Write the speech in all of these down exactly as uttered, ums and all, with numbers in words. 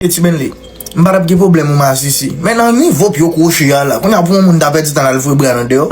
E Ti Benlé, m pa t ap gen pwoblèm ou masisi. Men nan nivo pye w kwoche a la, kounye a pou yon moun ta pèdi tan l al foure bra nan deyò.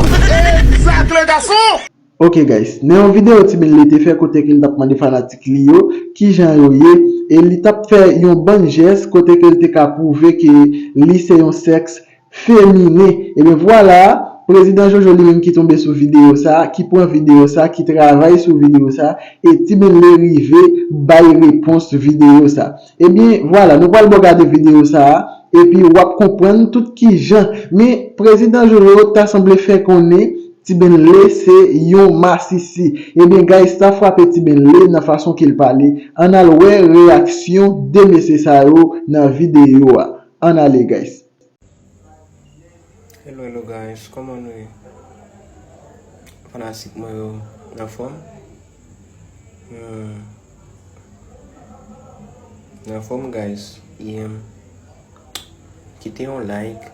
Ok guys, nan yon videyo Ti Benlé te fè kote ke l t ap mande fanatik li yo kijan yo ye, e li t ap fè yon bann jès kote ke l te ka pwouve ke li se yon sèks feminen. Ebyen vwala, Prezidan Jojo li menm ki tonbe sou videyo sa, ki pran videyo sa, ki travay sou videyo sa, e Ti Benlé rive bay repons videyo sa. Ebyen vwala, nou pral bò gade videyo sa a, epi w ap konprann tout kijan. Men Prezidan Jojo ta sanble fè konnen Ti Benlé se yon masisi. Ebyen guys, sa frape Ti Benlé nan fason ke l pale. Ann al wè reyaksyon de mesye sa yo nan videyo a. Ann ale guys. Hello hello guys, kòman nou ye? Fanatik mwen yo, n anfòm? Hmm. N anfòm guys. Yeah. Kite yon like,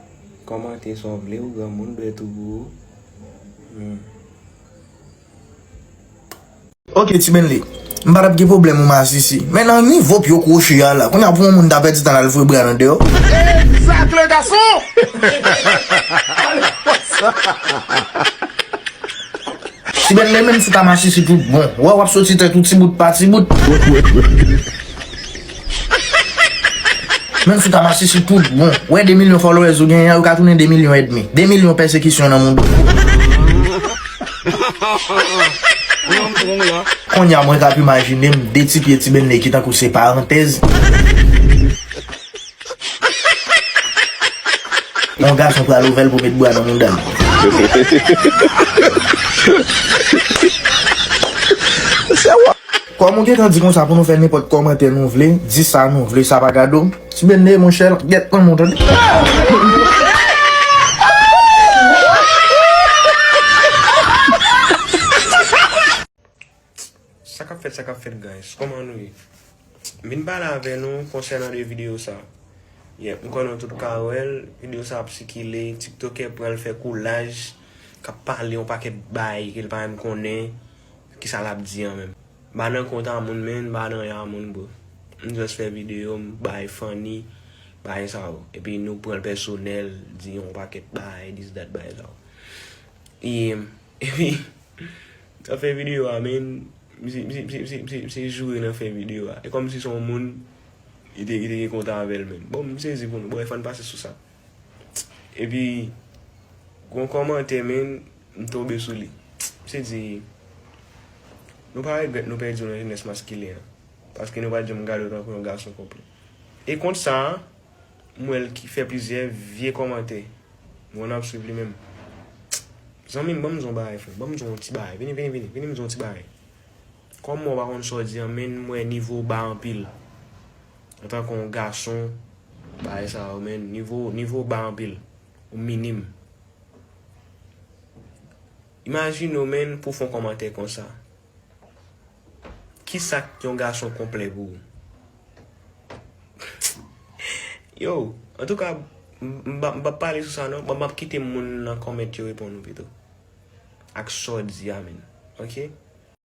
kòmante sa w vle, ou granmoun dwe tou pou ou. Hmm. Ok Ti Benlé, m pa t ap gen pwoblèm ou masisi. Men nan nivo pye w kwoche a la, kounye a pou yon moun ta pèdi tan l al foure bra nan deyò. Ti Benlé, menm si w ta masisi tout bon, wè w ap soti tèt ou ti bout pa ti bout. Menm si w ta masisi tout bon, wè de milyon followers ou genyen an, yo ka tounen de milyon èdmi. De milyon pèsekisyon nan mouda w. Kounye a mwen t ap imajine m de ti pye Ti Benlé ki tankou se parantèz. Yon gason pral ouvè l pou met bra nan mouda l. Kòm ou gentan di konsa pou nou fè nenpòt kòmantè nou vle, di sa nou vle, sa pa gade w. Ti Benlé, monchè, gèt lanmou, tande. Sa k ap fèt, sa k ap fèt, guys? Kòman nou ye? M vin pale avè nou konsènan de videyo sa. Yeah, m konnen nou tout ka wè l, videyo sa ap sikile, tiktokè pral fè koulaj, k ap pale yon pakèt bay ke l pa menm konnen kisa l ap di an menm. M pa nan kont a moun, men m pa nan anyen a moun, bro. M just fè videyo, m bay funny, bay sa yo. Epi nou pran l pèsonèl, di yon pakèt bay, this that, bay sa yo. E, epi, m ap fè videyo a, men, m se, m se, m se, m se, m se, m se joure nan fè videyo a. E kòmsi se yon moun, li te, li te gen kontak avè l, men. Bon, m sezi pou nou, bon, e fò n pase sou sa. Epi, gon kòmantè, men, m tonbe sou li. M se di, nou pa regrèt nou pèdi w nan jenès maskilen an. Paske nou pa t janm gade w tankou yon gason konplè. E kont sa a, m wè l ki fè plizyè vye kòmantè. M konn ap swiv li menm. Zanmi m, ban m di w yon bagay, frè. Ban m di w yon ti bagay. Vini, vini, vini. Vini m di w yon ti bagay. Kòm mwen w pa konn sa w di an, men m wè nivo w ba anpil. Antanke yon gason, bagay sa yo, men nivo, nivo w ba anpil. Ou minim. Imajine w, men, pou w fè yon kòmantè konsa. Kisa k yon gason konplè pou ou? Yo, antouka, m, m, m p ap pale sou sa non, m ap kite moun nan kòmèt yo reponn ou pito. Ak sa w di a, men. Ok?